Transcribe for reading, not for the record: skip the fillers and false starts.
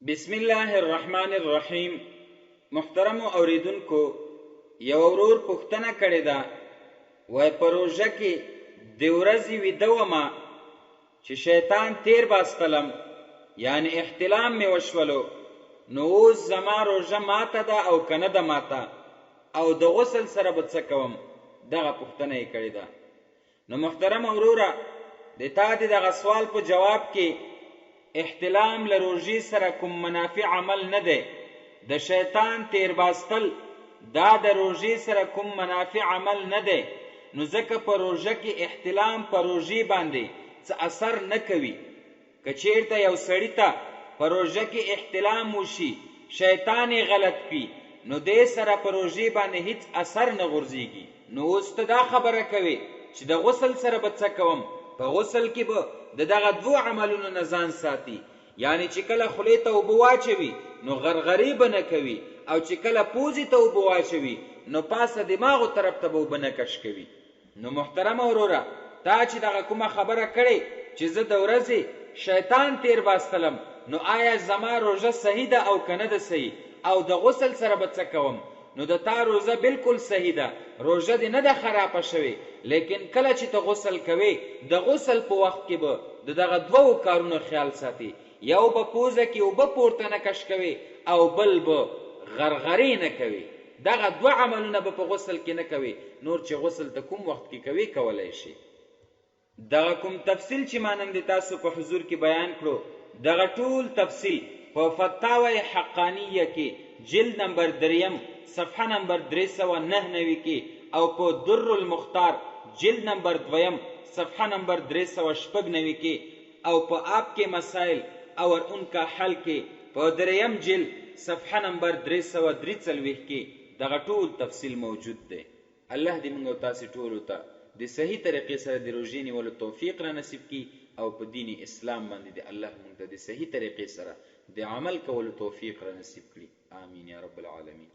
بسم الله الرحمن الرحیم محترمو اوریدونکو یو ورور پوښتنه کړې ده، وای په روژه کې د ورځې ویده ومه چې شیطان تیر باستلم یعنی احتلام مې وشولو، نو اوس زما روژه ماته ده او که نه ده ماته، او د غسل سره به څه کوم؟ دغه پوښتنه یې کړې ده. نو محترمه وروره د تا د دغه سوال په جواب کې احتلام له روژې سره کوم منافي عمل نه دی، د شیطان تیرباستل دا د روژې سره کوم منافي عمل نه دی، نو ځکه په روژه کې احتلام په روژې باندې څه اثر نه کوي. که چیرته یو سړي ته په روژه کې احتلام وشي، شیطان یې غلط کړي، نو دې سره په روژې باندې هیڅ اثر نه غورځیږي. نو اوس ته دا خبره کوې چې د غسل سره به څه کوم؟ په غسل کې به د دغه دوو عملونو نه ځان ساتي، یعنې چې کله خولې ته اوبه واچوي نو غرغرې به نه کوي، او چې کله پوزې ته اوبه واچوي نو پاسه دماغو طرف ته به اوبه نه کش کوي. نو محترمه وروره تا چې دغه کومه خبره کړې چې زه د ورځې شیطان تیر باستلم نو آیا زما روژه صحیح ده او که نه ده صحیح او د غسل سره به څه کوم؟ نو د تا روزه بلکل صحیح ده، روژه دې نه ده خرابه شوې، لیکن کله چې ته غسل کوې د غسل په وخت کې به د دغه دوو کارونو خیال ساتې، یو به پوزه کې اوبه پورته نه کش کوې او بل به غرغرې نه کوې، دغه دوه عملونه به په غسل کې نه کوې، نور چې غسل ته کوم وخت کې کوې کولای شې. دغه کوم تفصیل چې ما نن د تاسو په حضور کې بیان کړو دغه ټول تفصیل په فتاوی حقانیه کې جلد نمبر دریم صفحه نمبر 399 کې او په در المختار جلد نمبر دویم صفحه نمبر 396 کې او په آپ کې مسائل اور ان کا حل کې په دریم جلد صفحه نمبر 343 کې دغه ټول تفصیل موجود دی. الله دې موږ او تاسې ټولو ته د صحیح طریقې سره د روژې نیولو توفیق را نصیب کړي او په دین اسلام باندې دې الله موږ ته د صحیح طریقې سره د عمل کولو توفیق را نصیب کړي. آمین یا رب العالمین.